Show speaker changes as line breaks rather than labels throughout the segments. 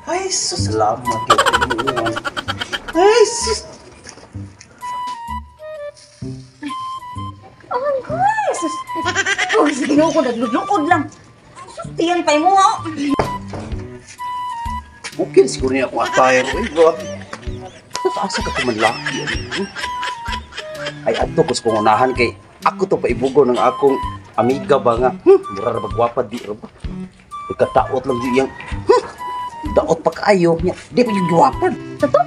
Ay, sus, salamat kay Panginoon. Ay, sus.
Ay, sus. Oh, sige ko, naglulukod lang. Sus, tiyan pa mo, ha?
Okay, siguro niya akong attire. Uy, grabe. Sus, asa ka kumanlaki? Ay, adto ko sa kong unahan kay ako to paibugo ng akong amiga ba nga. Mura ra ba gwapa di ra ba? Nagkataot lang di iyang. Daot pa kaayo niya. Di pa yung gwapa.
Tato?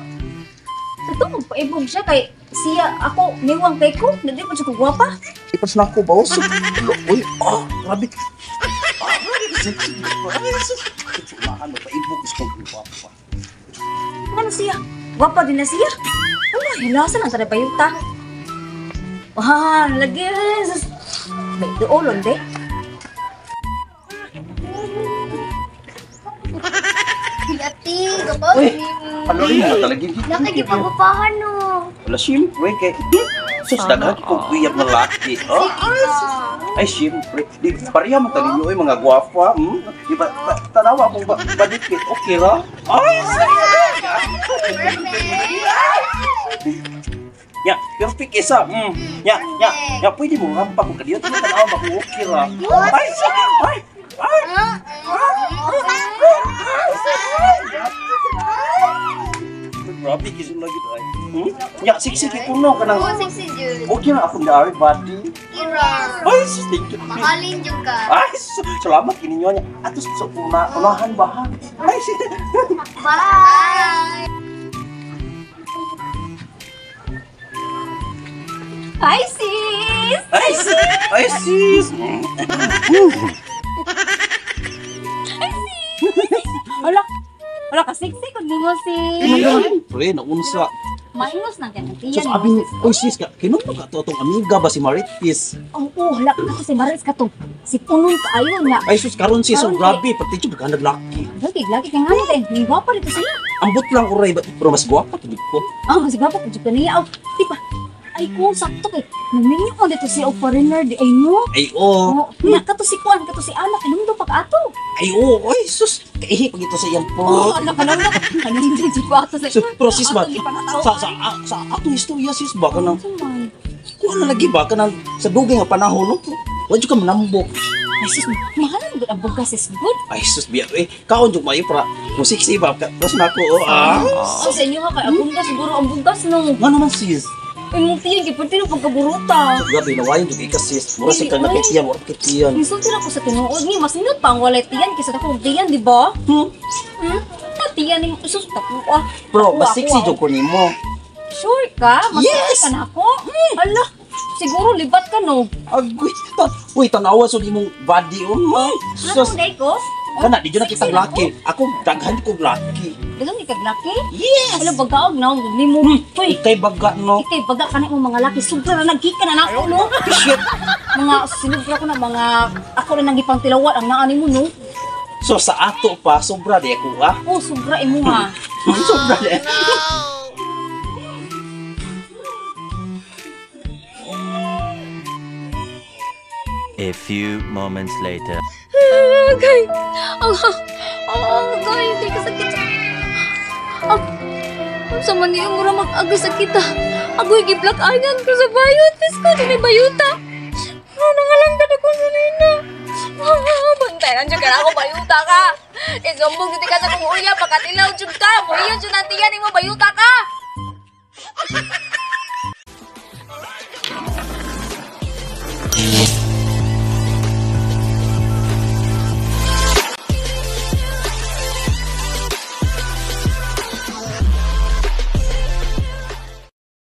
Tato, magpaibog siya kay siya ako niwang kay ko. Hindi pa siya ko gwapa.
Ipas na ako ba? Uy, oh, grabe. Ah, grabe, sexy. Ay, sus. Unahan mo, paibog ko sa kong gwapa.
Ano siya? Gwapa din na siya. Ano, hilasa lang sa bayuta. Wah, lagi. Sus. May duolon, de.
Ati, kapag
Uy, ano rin mo talaga?
Nakagipagupahan no.
Wala, siyempre, kay sus, daghan kong kuyab na laki. Oh, ay, siyempre. Di, pareha mo talinyo, oy, mga gwapa. Hmm? Di ba, tanawa akong badikit. Okay ra? Ay, saya! Ya, perfect isa. Ya, ya, ya, pwede mo rampa kung kadiyo. Tanawa ba kung okay ra? Ay, ay, ay! Grabe, kisong lagi ay. Ya, siksi kuno ka nang.
Oo, sexy jud.
Okay na akong dari body.
Kira.
Ay, sus, thank you.
Mahalin jud ka.
Ay, sus, salamat kininyo niya. Atos sa una, unahan ba ha? Ay, sus.
Bye.
Hi, sis!
Ay, sis. Ay, sis.
Wala, wala ka sexy kundi mo, sis.
Pre, naunsa.
Minus na kaya tiyan.
Sus, abi, oy sis, kinunto ka to atong amiga ba si Marites?
Oo, wala ka to si Marites ka to. Si Punon kaayo na.
Ay, sus, karon sis, oh,
Karon,
grabe, pati jud ka naglaki.
Lagi, lagi kay nga kay ni gwapa dito siya.
Ambot lang uray, pero mas gwapa tubig ko.
Ah, mas gwapa pud jud kaniya. Oh, di ba? Ay ko sakto kay naminyo ko dito siya og foreigner di ay no.
Ay, oh.
Oh, na kato si Kuan, kato si Ana kinumdo pa kaato.
Ay, oh, oy, sus, kaihi pag ito sa iyang po.
Oh, ala ka lang. Kanang di ko ato sa.
So, pero sis ba,
Ato gipanataw.
sa atong istorya sis ba, kanang,
Unsa man?
kuha na lagi ba, kanang, sa dugay nga panahon, no? Wa jud ka manambok.
Ay sis, mahal ang good ang bugas is good.
Ay, sus, biya, eh, kaon jud mayo para musik si ba, tapos na ako, oh, ah.
So, sa inyo ha kay ang bugas siguro ang bugas no.
Nga naman sis.
Imong tiyan gipud tino pagkaburuta.
Grabe, nawayan jud ika sis. Mura si kang nakitiyan, mura kitiyan.
Insulti na ko sa tinuod ni mas nindot pa ang walay tiyan kaysa akong tiyan, di ba?
Hmm?
Hmm? Ta tiyan ni sus tapo ah.
Bro,
Ako,
mas sexy
ako,
jud ko nimo.
Sure ka? Mas
Yes!
sexy ka na ako? Ala, siguro libat ka no.
Agoy, uy, tanawa sa imong body oh.
Ano
Sus,
day ko?
kana di jud na kitang
Sexy na
laki. Ako daghan kog laki.
Daghan ni kag laki?
Yes.
Ala bagaog na ni mo. Uy,
Ikay baga no.
ikay baga ka na imong mga laki. Sobra na nagkika na nako no.
Shit.
Mga sinubra ko na mga ako na nang gipangtilawan ang naa nimo no.
So sa ato pa sobra di ako ah.
Oh, sobra imo ha.
Sobra di.
A few moments later.
Agay! Ang agay! Hindi ka sakit. Ang sama niyo mura mag-agay sa kita. Agoy, giblak ayan ko sa bayot. Pis ko, di may bayuta. Ano nga lang ka na ko sa nina. Bantayan dyan ka na ako, bayuta ka. Isumbong dito ka sa kong uya, pagkatilaw dyan ka. Buhiyan dyan ang tiyan mo, bayuta ka.